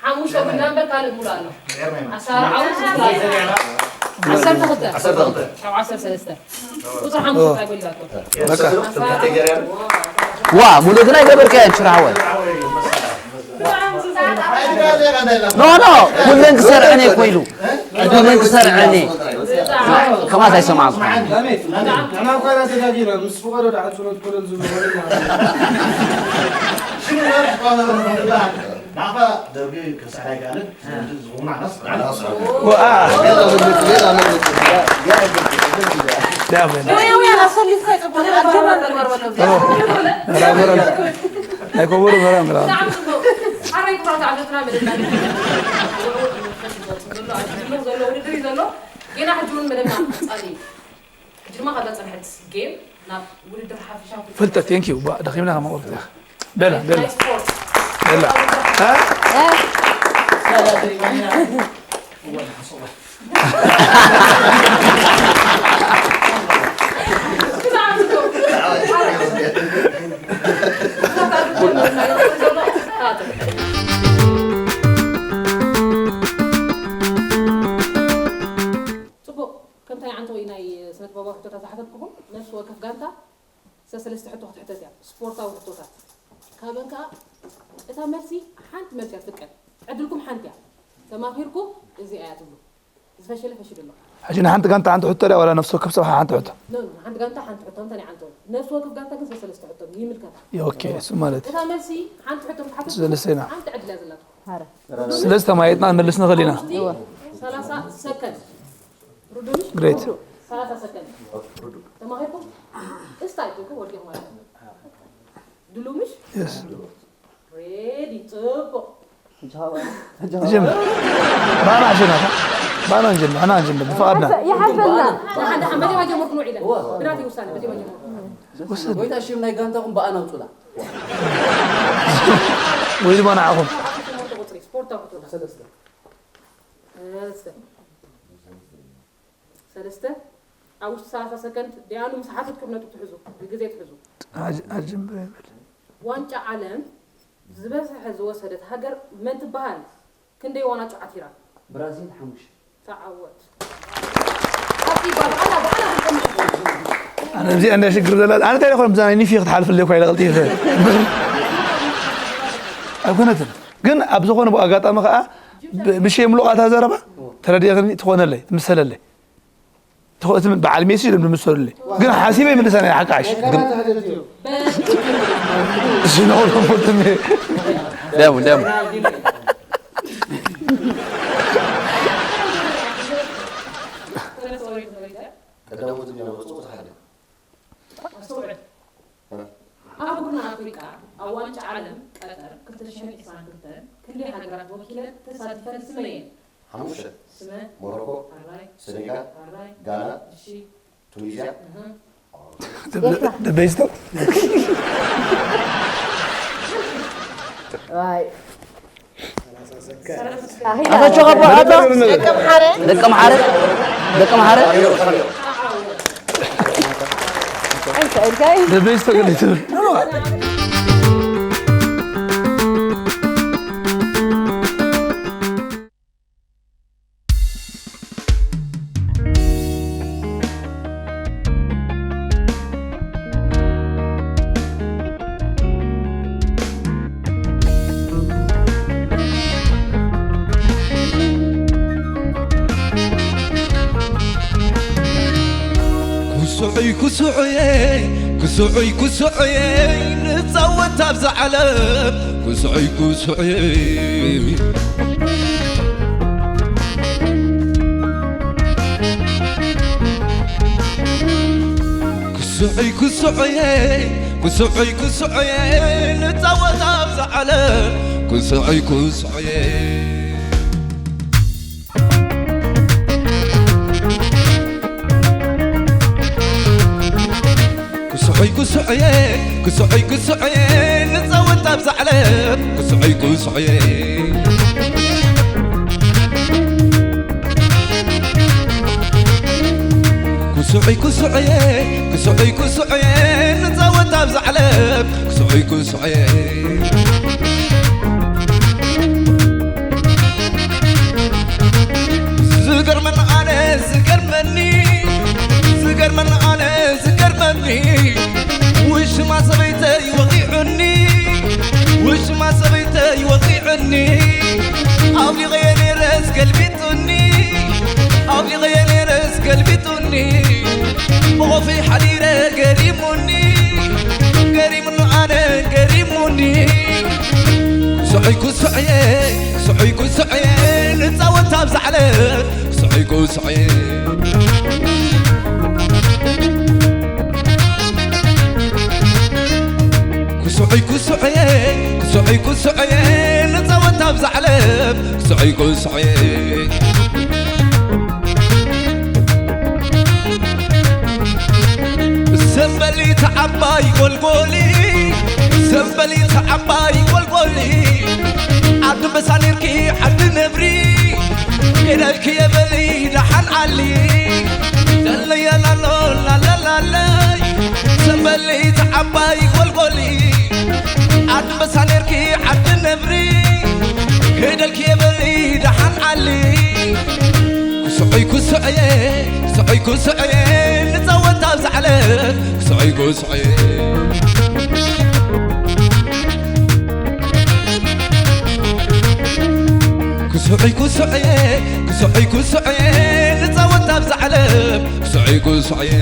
ሓሙሽተ ጎዲላ እምበር ካልእ ሙሉእ ኣሎ። ኣሰራርዓኡ ትኽክል ኣሎ። ዓሰርተ ክልተ። ዓሰርተ ክልተ። ካብ ዓሰርተ ሰለስተ። ቁፅሪ ሓሙሽተ ጥራይ ጎዲላቶ። በቃ። ኣሰራርዓኡ። ዋ፣ ሙሉእ ግን ኣይገበርካዮን ሽራሕወይ። ኖ፣ ኖ፣ ኩለን ክሰርዐን እየ እኮ ኢሉ። ኩለን ክሰርዐን እየ። ከማስ ኣይሰማዕኩ። ንሕና እኳ ኢና ተጋጊና፣ ምስ ፍቐዶ ደኣ ሓጹር ኮለል ዝብሉ ወለና። ናኻ ደርጊ ክሳዕ ኣይከኣልን፣ ስለዚ ዝኹምና ናስ ወኣ። ሞያውያን ኣሰሊፍካ ይጸበሉ፣ ኣጆና ንግበር በሎም። ኦ፣ መራመራ። ኣይኮበሩ መራመራ። ብጣዕሚ ጽቡቕ። ሓራይ ክብራት ዓዘትና መደብና። ውዕውዕ መንፈስ ይገልጽ ዘሎ፣ ኣብዚ ዝጅምር ዘሎ ውድድር እዩ ዘሎ። ጌና ሕጂ እውን መደብና ክቕጻል እዩ። ሕጂ ድማ ካብዛ ጸንሐት ጌም ናብ ውድድር ሓፈሻዊ ፍልጠት፣ ቴንክ ዩ። ባ-፣ ደኺምና ከማቑርጥ ኢኻ። በላ፣ በላ። ናይ ስፖርት። በላ። እ? እ? ጽቡቕ። ከምታ ናይ ዓንተወይ ናይ ስነ-ጥበባዊ ሕቶታት ዝሓተትኩኹም፣ ነፍሲ ወከፍ ጋንታ ሰለስተ ሕቶ ክትሕተት እያ። ስፖርታዊ ሕቶታት። ካብን ከኣ እታ መልሲ ሓንቲ መልሲ እያ ትፍቀድ። ዕድልኩም ሓንቲ እያ። ተማኺርኩም እዚኣ እያ ትብሉ። ዝፈሸለ ፈሽሉ ኣሎ። ሕጂ ንሓንቲ ጋንታ ሓንቲ ሕቶ ድያ ዋላ ነፍሲ ወከፍ ሰብ ሓንቲ ሕቶ? ኖ፣ ኖ፣ ሓንቲ ጋንታ ሓንቲ ሕቶ፣ እንታይ ዓይነት? ነፍሲ ወከፍ ጋንታ ግን ሰለስተ ሕቶ ይምልከታ። ኦኬ፣ እሱ ማለት እዩ። እታ መልሲ ሓንቲ ሕቶ ምስ ሓተትኩ፣ ሰለስተ ኢና። ሓንቲ ዕድል እያ ዘላትኩም። ሃረ። ስለዚ ተማይጥና ንመልስ ንኽእል ኢና። ኣብ ውሽጢ እወ። ሰላሳ ሰከንድ። ርዱምሽ? ግሬት። ሰላሳ ሰከንድ። ተማሂርኩም? እስታይ ትልኩም ወዲኹም ማለት እዩ። ድሉምሽ? የስ። ሬዲ፣ ጽቡቕ። ንጀምር። ባና ኣሸናፊ። ባና ንጀምር፣ ኣና ንጀምር፣ ብፍቓድና። ይሓፈልና። ደሓን፣ ደሓን፣ በጀማ ጀመርኩ ንውዒለ። እዋ። ብናተይ ውሳነ፣ በጀማ ጀመርኩ። ውሰድ። ጎይታ ሽም ናይ ጋንታኹም ብኣና ኣውጹላ። ወይ ድማ ንዓኹም። ኣርባዕተ ቁጽሪ፣ ስፖርታዊ ሕቶታት። ሰለስተ። ሰለስተ። ሰለስተ። ኣብ ውሽጢ ሰላሳ ሰከንድ ዲኣኑ ምስ ሓተትኩም ነጥብ ትሕዙ፣ ግዜ ትሕዙ። ኣጅ-፣ ኣጅምብር ይብል። ዋንጫ ዓለም ዝበዝሐ ዝወሰደት ሃገር መን ትበሃል? ክንደይ ዋንጫ ዓቲራ? ብራዚል ሓሙሽተ። ተዓወት። ኣቲ ባል፣ ኣላ፣ ኣላ፣ ኣላ፣ ኣላ። ኣነ እዚኣ እንዳ ሽግር ዘላ፣ ኣነ እንታይ ይኾን ብዛ ናይ ኒፊ ክትሓልፍለይ እኳ ኢለ ቀልጢፈ። ኣይኮነትን። ግን ኣብ ዝኾነ ኣጋጣሚ ኸኣ ብ-፣ ብሸም ሉቓታ ዘረባ ተረዲእኽኒ ትኾነለይ፣ ትምሰለለይ። ትኾ-፣ እቲ በዓል ሜሲ ኢሎም ዝምሰሉለይ። ግን ሓሲበ ይምልሳ ናይ ሓቃሽ። ግን እሺ፣ ነው፣ ነው፣ ሞትም። ደሙ፣ ደሙ። ቀዳሞት የሚያወጡ ቁጥር ሓደ። ኣስተውዕል። ኣብ ኣህጉርና ኣፍሪቃ ኣብ ዋንጫ ዓለም ቀጠር ክልተ ሽሕን ዕስራን ክልተን ክንደይ ሃገራት ወኪለን ተሳቲፈን ስመየን? ሓሙሽተ። ስመ። ሞሮኮ፣ ኣራይ። ሰኔጋል፣ ኣራይ። ጋና፣ እሺ። ቱኒዝያ። እህ። The best of። ዋይ። ኣቶ ቸኸቦ፣ ኣቶ ደቂ ኣምሓረ። ደቂ ኣምሓረ። ደቂ ኣምሓረ። እንታይ ኢልካይ? The best of። ኩስዑይ ኩስዑየ፣ ኩስዑይ ኩስዑየ፣ ንጻወት ኣብዛ ዓለም። ኩስዑይ ኩስዑየ። ኩስዑይ ኩስዑየ፣ ኩስዑይ ኩስዑየ፣ ንጻወት ኣብዛ ዓለም። ኩስዑይ ኩስዑየ። ኩስዑይ ኩስዑየ፣ ኩስዑይ ኩስዑየ፣ ንጻወት ኣብዛ ዓለም። ኩስዑይ ኩስዑየ። ኩስዑይ ኩስዑየ፣ ኩስዑይ ኩስዑየ፣ ንጻወት ኣብዛ ዓለም። ኩስዑይ ኩስዑየ። ዝገርመኒ ኣነ፣ ዝገርመኒ፣ ዝገርመኒ ኣነ፣ ዝገርመኒ፣ ውሽማ ሰበይተይ ወቒዑኒ፣ ውሽማ ሰበይተይ ወቒዑኒ፣ ኣውሊቐዮ ነይረስ ገልቢጡኒ፣ ኣውሊቐዮ ነይረስ ገልቢጡኒ፣ ብኾፈይ ሓዲረ ገሪሙኒ፣ ገሪሙኒ ኣነ ገሪሙኒ። ኩስዑይ ኩስዑየ፣ ኩስዑይ ኩስዑየ፣ ንጻወት ኣብዛ ዓለም። ኩስዑይ ኩስዑየ። ኩስዑይ ኩስዑየ፣ ኩስዑይ ኩስዑየ፣ ንጻወት ኣብዛ ዓለም። ኩስዑይ ኩስዑየ። ሰንበሊት ዓባይ ጎልጎሊ፣ ሰንበሊት ዓባይ ጎልጎሊ፣ ዓዲ ኣንበሳ ኔርኪ ዓዲ ነብሪ፣ ገደልኪ የበሊ ደሓን ዓሊ፣ ዘለየላሎ ላላላለይ፣ ሰንበሊት ዓባይ ጎልጎሊ፣ ዓዲ ኣንበሳ ኔርኪ ዓዲ ነብሪ፣ ገደልኪ የበሊ ደሓን ዓሊ። ኩስዑይ ኩስዑየ፣ ኩስዑይ ኩስዑየ፣ ንጻወት ኣብዛ ዓለም። ኩስዑይ ኩስዑየ። ኩስዑይ ኩስዑየ፣ ኩስዑይ ኩስዑየ፣ ንጻወት ኣብዛ ዓለም ስዒጉ ስዕየ።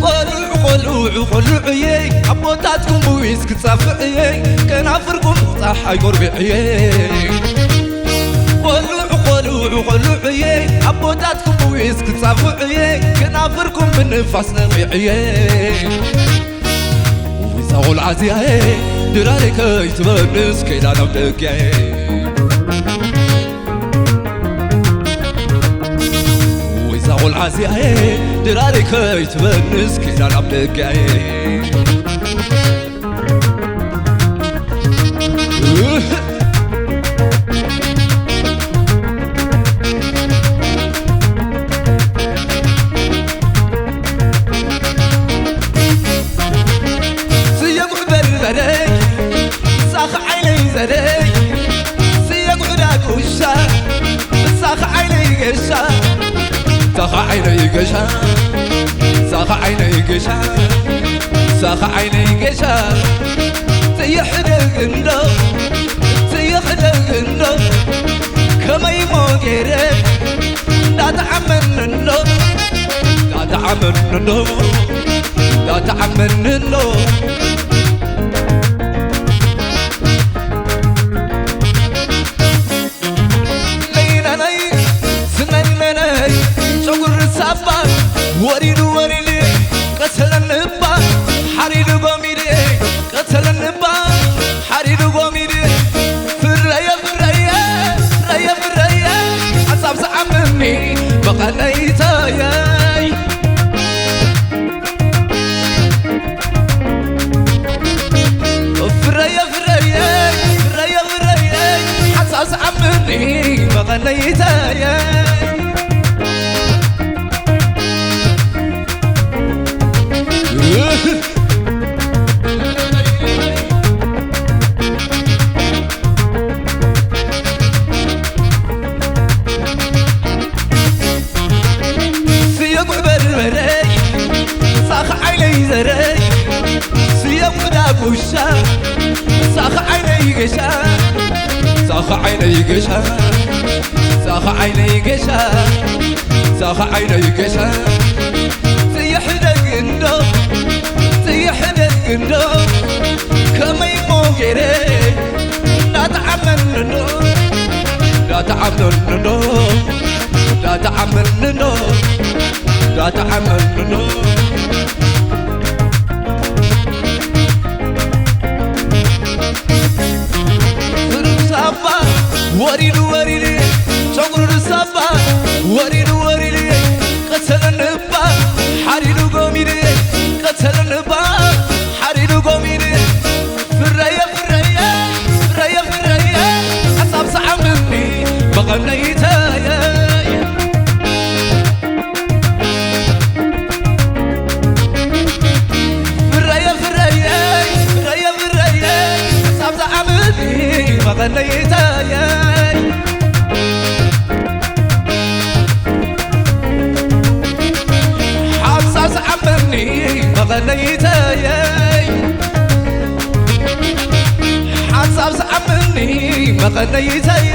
ቆልዑ፣ ቆልዑ፣ ቆልዑ እየ፣ ኣቦታትኩም ብዊስ ክጻፍዕ እየ፣ ከናፍርኩም ጻሓይ ጎርቢዕ እየ። ቆልዑ፣ ቆልዑ፣ ቆልዑ እየ፣ ኣቦታትኩም ብዊስ ክጻፍዕ እየ፣ ከናፍርኩም ብንፋስ ነቒዕ እየ። ወይ እዛ ቆልዓ እዚኣ'የ፣ ድራረይ ከይትበልስ ከይዳ ናብ ደገ'የ። ወይ እዛ ቆልዓ እዚኣ'የ፣ ድራረይ ከይትበልስ ከይዳ ናብ ደገ'የ። ስየ ጉዕ በርበረይ፣ ንሳኺ ዓይነይ ዘረይ፣ ስየ ጉዕ ዳጉሻ፣ ንሳኺ ዓይነይ ገሻ፣ ንሳኺ ዓይነይ ገሻ፣ ንሳኺ ዓይነይ ገሻ፣ ንሳኺ ዓይነይ ገሻ፣ ስየ ሕደግ እንዶ፣ ስየ ሕደግ እንዶ፣ ከመይ ሞ ገይረ እንዳተዓመኒ እንዶ፣ እንዳተዓመኒ እንዶ፣ እንዳተዓመኒ እንዶ። ነይነነይ፣ ስነነነይ፣ ጨጉሪ ሳባ፣ ወሪዱ ወሪዱ፣ ቀተለኒ እባ፣ ሓሪዱ ጎሚዱ፣ ቀተለኒ እባ፣ ሓሪዱ ጎሚዱ፣ ፍረየ፣ ፍረየ፣ ፍረየ፣ ፍረየ፣ ሓሳብ ዝዓምኒ፣ በቐለይተየይ። ፍረየ ፍረየ ፍረየ ፍረየ ሓሳስ ዓምኒ መቐነይተየ። ስየ ጉዕ በርበረይ፣ ሳኺ ዓይነይ ዘረይ፣ ስየ ጉዕ ዳጉሻ፣ ሳኺ ዓይነይ ገሻ፣ ሳኺ ዓይነይ ገሻ፣ ሳኺ ዓይነይ ገሻ፣ ሳኺ ዓይነይ ገሻ፣ ስየ ሕደግ እንዶ፣ ስየ ሕደግ እንዶ፣ ከመይ ሞ ገይረ እንዳተዓመንዶ፣ እንዳተዓመንዶ፣ እንዳተዓመንዶ፣ እንዳተዓመንዶ። ሳባ ወሪዱ ወሪዱ፣ ጨጉሩ ሳባ ወሪዱ ወሪዱ፣ ቀተለኒ እባ ሓሪዱ ጎሚዱ፣ ቀተለኒ እባ ሓሪዱ ጎሚዱ። ፍረየ ፍረየ ፍረየ ፍረየ ሓሳብ ሰዓምኒ መቐነይተየ። ፍረየ ፍረየ ፍረየ ፍረየ ሓሳብ ሰዓምኒ መቐነይተየ። ሓሳብ ሰዓምኒ መቐነይተየ። ሓሳብ ዝዓምኒ መቐነይተየ።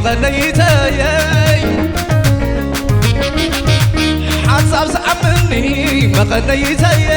መቐነይተየይ ሓሳብ ዝኣምኒ መቐነይተይ